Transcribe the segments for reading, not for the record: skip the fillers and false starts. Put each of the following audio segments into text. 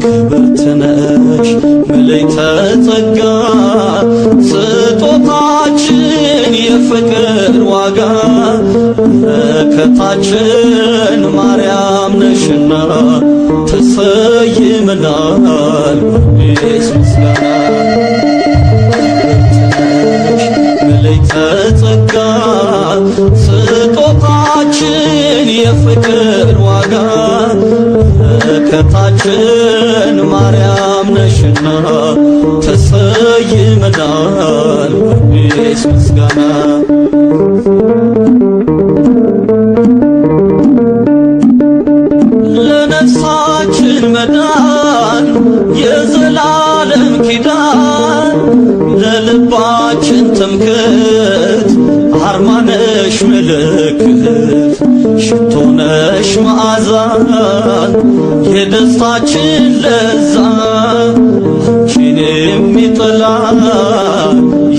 ክብርት ነሽ ምልዕተ ጸጋ፣ ስጦታችን የፍቅር ዋጋ፣ በረከታችን ማርያም ነሽና ተሰይመናል በአዲስ ምስጋና። ክብርት ነሽ ምልዕተ ጸጋ፣ ስጦታችን የፍቅር ዋጋ፣ በረከታችን ማርያም ነሽና ተሰይመናል በአዲስ ምስጋና። ለነፍሳችን መዳን የዘላለም ኪዳን፣ ለልባችን ትምክህት አርማነሽ ምልክት፣ ሽቶነሽ መዓዛ የደስታችን ለዛ፣ አንቺን የሚጠላ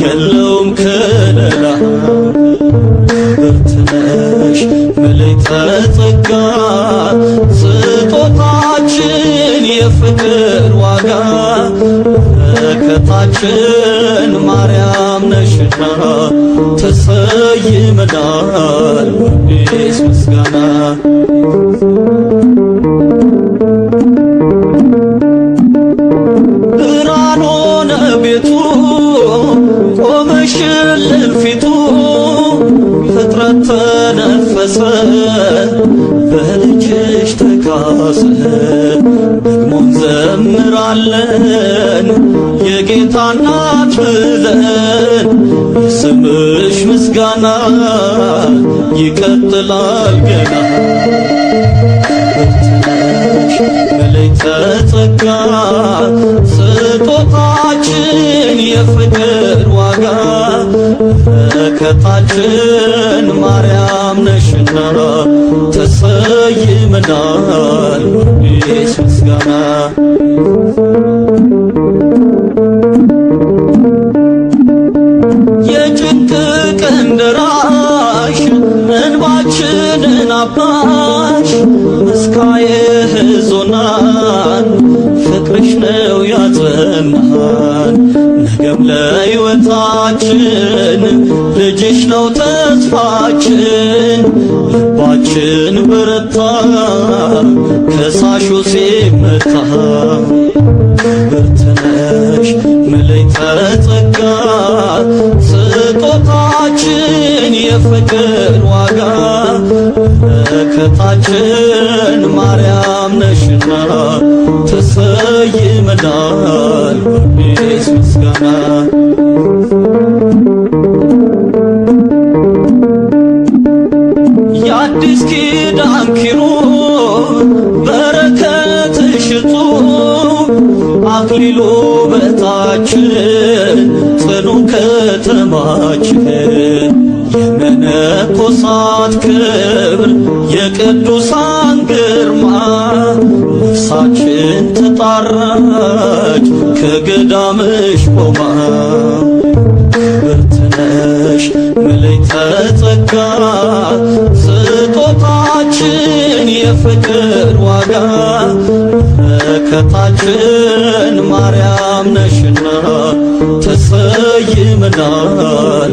የለውም ከለላ። ክብርት ነሽ ምልዕተ ጸጋ፣ ስጦታችን የፍቅር ዋጋ፣ በረከታችን ማርያም ነሽና ተሰይመናል በአዲስ ምስጋና። ብርሃን ሆነ ቤቱ ቆመሽልን ፊቱ፣ ፍጥረት ተነፈሰ በልጅሽ ተካሰ። ደግሞ እንዘምራለን የጌታ እናት ብለን፣ የስምሽ ምስጋና ይቀጥላል ገና። ክብርት ነሽ ምልዕተ ጸጋ፣ ስጦታችን የፍቅር ዋጋ፣ በረከታችን ማርያም ነሽና ተሰይመናል በአዲስ ምስጋና። የጭንቅ ቀን ደራሽ እንባችንን አባሽ፣ ምስካየ ኅዙናን ፍቅርሽ ነው ያጸናን። ነገም ለሕይወታችን ልጅሽ ነው ተስፋችን፣ ልባችን በረታ ከሳሹ ሲመታ። ክብርት ነሽ ምልዕተ ጸጋ፣ ስጦታችን የፍቅር ዋጋ፣ በረከታችን ማርያም ነሽና ተሰይመናል በአዲስ ምስጋና። የአዲስ ኪዳን ኪሩብ በረከትሽ እጹብ፣ አክሊሉ በታችን ጽኑ ከተማችን፣ የመነኮሳት ክብር የቅዱሳን ግርማ፣ ነፍሳችን ተጣራች ከገዳምሽ ቆማ። ክብርት ነሽ ምልዕተ ጸጋ፣ ስጦታችን የፍቅር ዋጋ፣ በረከታችን ማርያም ነሽና ተሰይመናል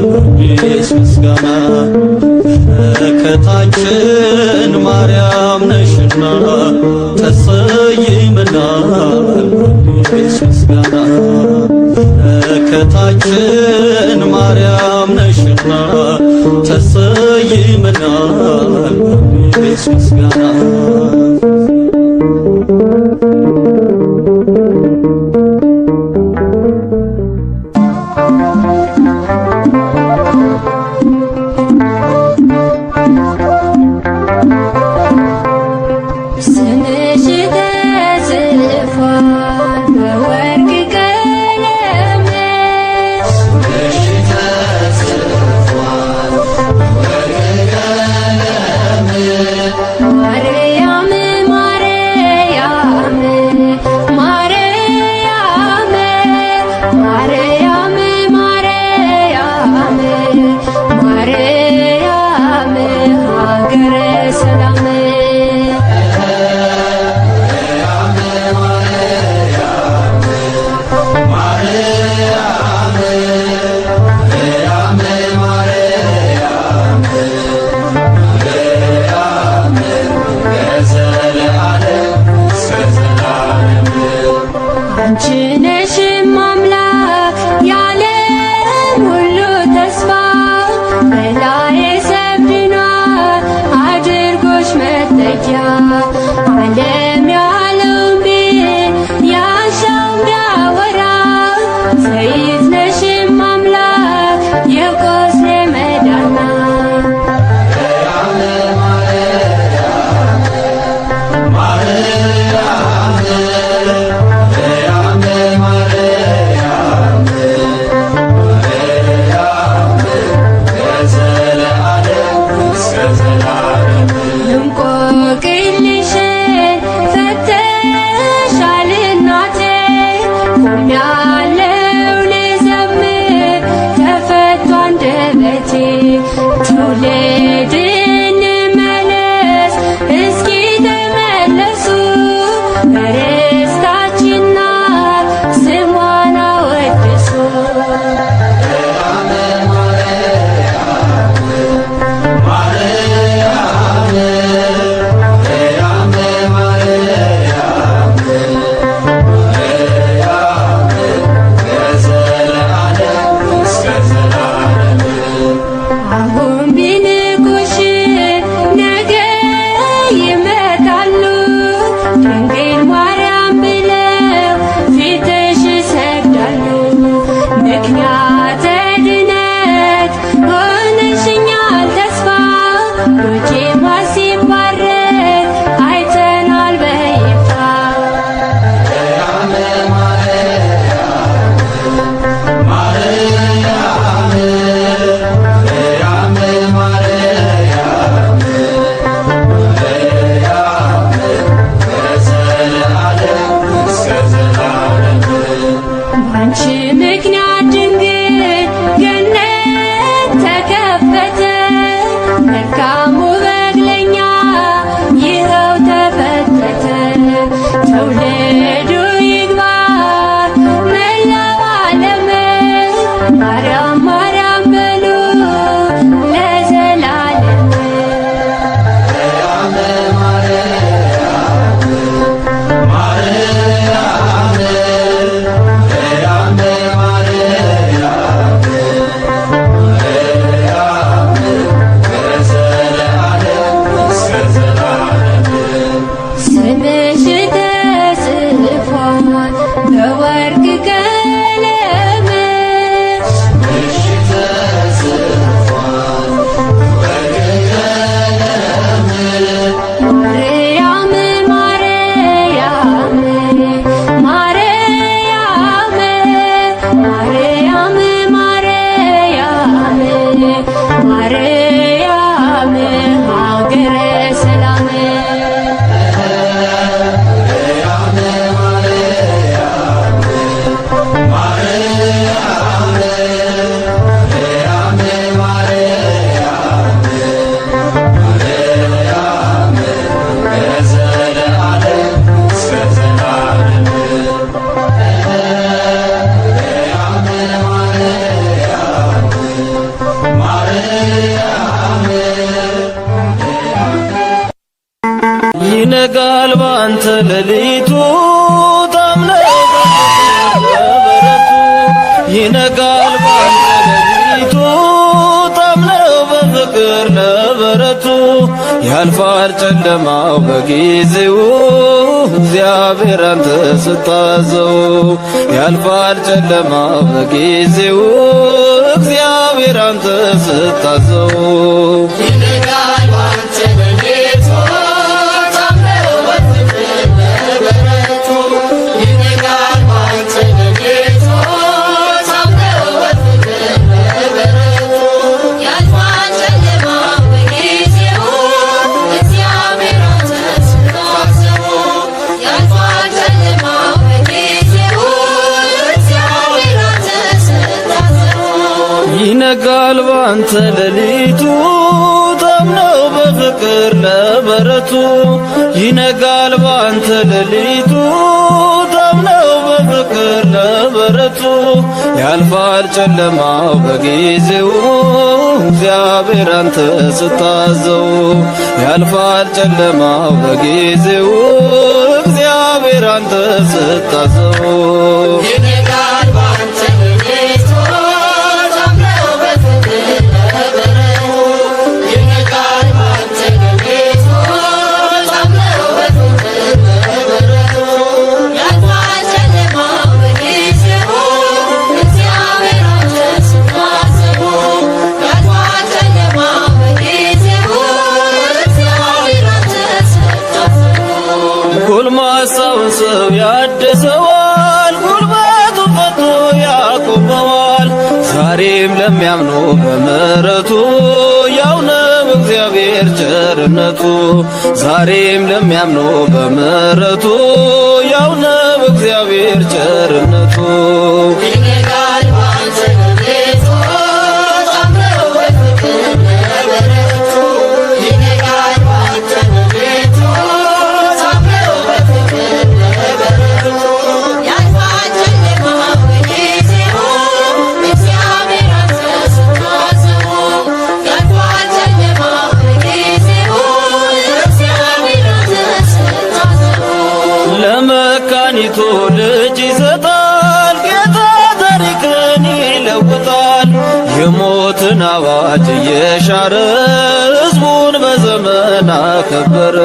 በአዲስ ምስጋና። በረከታችን ማርያም ነሽና ተሰይመናል በአዲስ ምስጋና። በረከታችን ማርያም ነሽና ተሰይመናል በአዲስ ምስጋና። ስምሽ ተጽፏል በወርቅ ቀለም። ስምሽ ተጽፏል ትውልድ እንመለስ እስኪ ተመለሱ ርስታችን ናት ስሟን አወድሱ። አሁን ቢንቁሽ ነገ ይመጣሉ ድንግል ማርያም ብለው ፊትሽ ይሰግዳሉ። ምክንያተ ድነት ሆነሽኛል ተስፋ ዶቼማ ሲባረክ አይተናል በይፋ። ባንቺ ምክንያት ድንግል ገነት ተከፈተ፣ መልካሙ በግ ለኛ ይኸው ተፈተተ። ትውልዱ ይግባ መላው ዓለም ማርያም ማርያም በሉ ለዘላለም። ስምሽ ተጽፏል በወርቅ ቀለም። ማርያም ማርያም ማርያም ማርያም ማርያም ማርያም ሀገረ ሰላም። ይነጋል ባንተ ሌሊቱ ታምነው በበረቱ ይነጋል ባንተ ሌሊቱ ታምነው በፍቅር ለበረቱ ያልፋል ጨለማው በጊዜው እግዚአብሔር አንተ ስታዘው ያልፋል ጨለማው በጊዜው እግዚአብሔር አንተ ስታዘው። ይነጋል ባንተ ሌሊቱ ታምነው በፍቅር ለበረቱ ይነጋል ባንተ ሌሊቱ ታምነው በፍቅር ለበረቱ ያልፋል ጨለማው በጊዜው እግዚአብሔር አንተ ስታዘው ያልፋል ጨለማው በጊዜው እግዚአብሔር አንተ ስታዘው። ጎልማሳውን ሰው ያድሰዋል፣ ጉልበቱን ፈቶ ያቆመዋል። ዛሬም ለሚያምኑ በምሕረቱ ያው ነው እግዚአብሔር ቸርነቱ። ዛሬም ለሚያምኑ በምሕረቱ ያው ነው እግዚአብሔር ቸርነቱ። ይነጋል ባንተ ሌሊቱ ታምነው በፍቅር ለበረቱ። አዋጅ እየሻረ ሕዝቡን በዘመን አከበረ።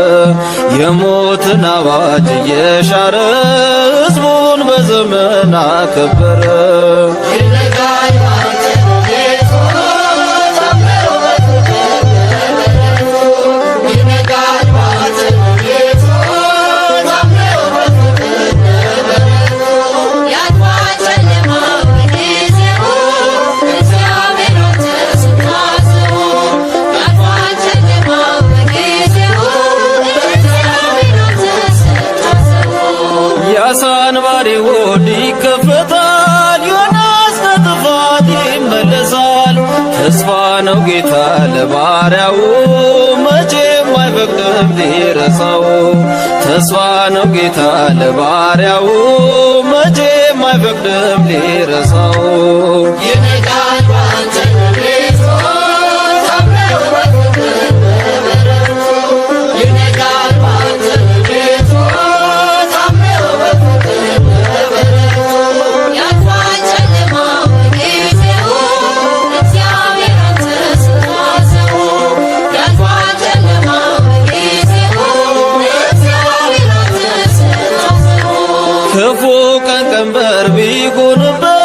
የሞትን አዋጅ እየሻረ ሕዝቡን በዘመን አከበረ። ያልፋል ጨለማው በጊዜው እግዚአብሔር አንተ ስታስበው። ያልፋል ጨለማው በጊዜው እግዚአብሔር አንተ ስታስበው። የአሳንባሪ ሆድ ይከፈታል፣ ዮናስ ከጥፋት ይመለሳል። ተስፋ ነው ጌታ ለባሪያው መቼም አይፈቅድም ሊረሳው። ተስፋ ነው ጌታ ለባሪያው መቼም አይፈቅድም ሊረሳው። ያልፋል ጨለማው በጊዜው እግዚአብሔር አንተ ስታስበው። ያልፋል ጨለማው በጊዜው እግዚአብሔር አንተ ስታስበው። ክፉ ቀን ቀንበር ቢጎንብን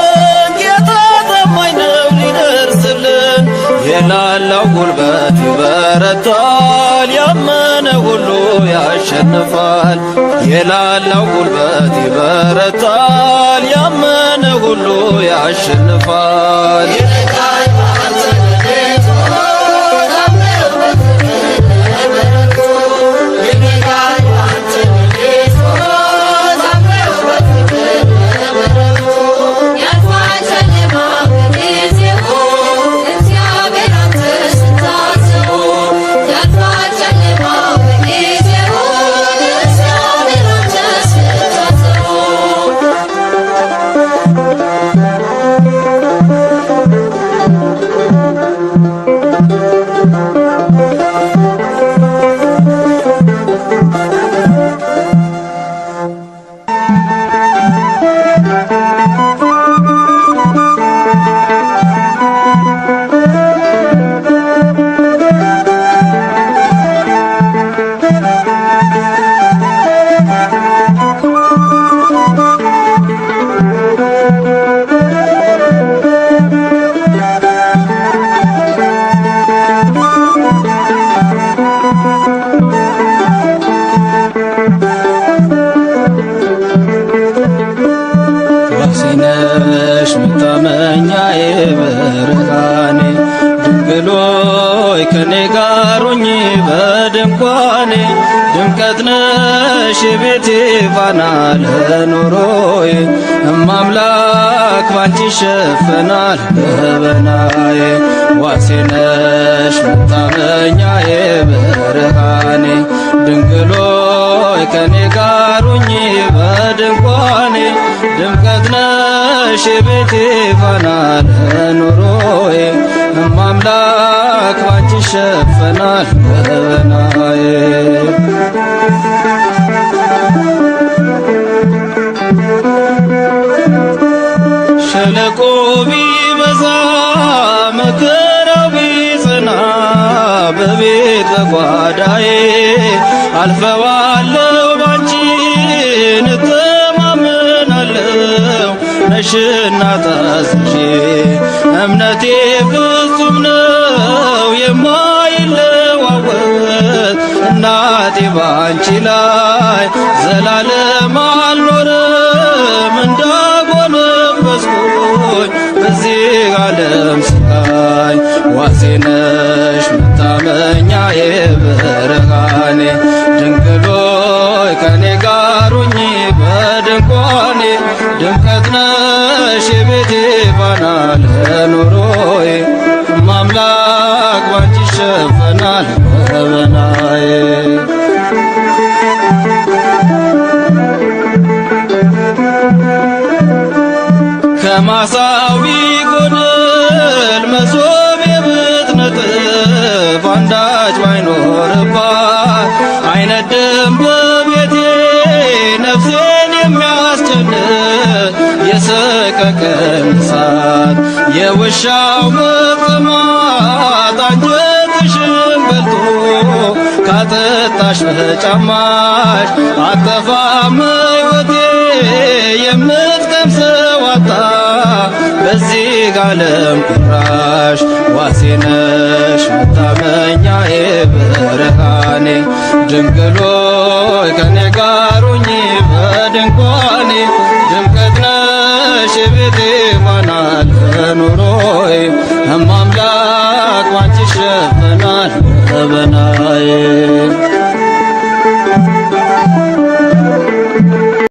ጌታ ታማኝ ነው ሊደርስልን። የላላው ጉልበት ይበረታል፣ ያመነ ሁሉ ያሸንፋል። የላላው ጉልበት ይበረታል፣ ያመነ ሁሉ ያሸንፋል። ያልፋል ጨለማው በጊዜው እግዚአብሔር አንተ ስታስበው። ያልፋል ጨለማው በጊዜው እግዚአብሔር አንተ ስታስበው። ዋሴነሽ መታመኛዬ ብርሃኔ ድንግል ሆይ ከኔ ጋር ሁኚ በድንኳኔ ድምቀት ነሽ የቤቴ ፋና ለኑሮዬ እማምላክ ባንቺ ይሸፈናል ገበናዬ። ዋሴነሽ መታመኛዬ ብርሃኔ ድንግል ሆይ ከኔ ጋር ሁኚ በድንኳኔ ድምቀት ነሽ የቤቴ ፋና ለኑሮዬ እማምላክ ባንቺ ይሸፈናል ገበናዬ። ሸለቆ ቢበዛ መከራው ቢጸና በቤት በጓዳዬ አልፈዋለሁ ባንቺ እተማመናለሁ ነሽና ታዝዤ እምነቴ ፍጹም ነው የማይለዋወጥ እናቴ ባንቺ ላይ ዘላለም አልኖርም እንዳጎነበስኩኝ በዚህ ዓለም ስቃይ። ዋሴ ነሽ መታመኛዬ ብርሃኔ ድንግል ሆይ ከኔ ጋር ሁኚ በድንኳኔ ድምቀት ነሽ የቤቴ ፋና ለኑሮዬ እማምላክ ባንቺ ይሸፈናል ገበናዬ። ከማሳው ቢጎድል መሶብ የብትነጥፍ አንዳች ባይኖርባት አይነድም በቤቴ ነፍሴን የሚያስጨንቅ የሰቀቀን እሳት። የውሻው መጠማት አንጀትሽን በልቶ ካጠጣሽ በጫማሽ አጠፋም ሕይወቴ የምትቀምሰው አጣ በዚህ ዓለም ቁራሽ ዋሴ ነሽ መታመኛዬ ብርሃኔ ድንግል ሆይ ከኔ ጋር ሁኚ በድንኳኔ ድምቀት ነሽ የቤቴ ፋና ለኑሮዬ እማምላክ ባንቺ ይሸፈናል ገበናዬ።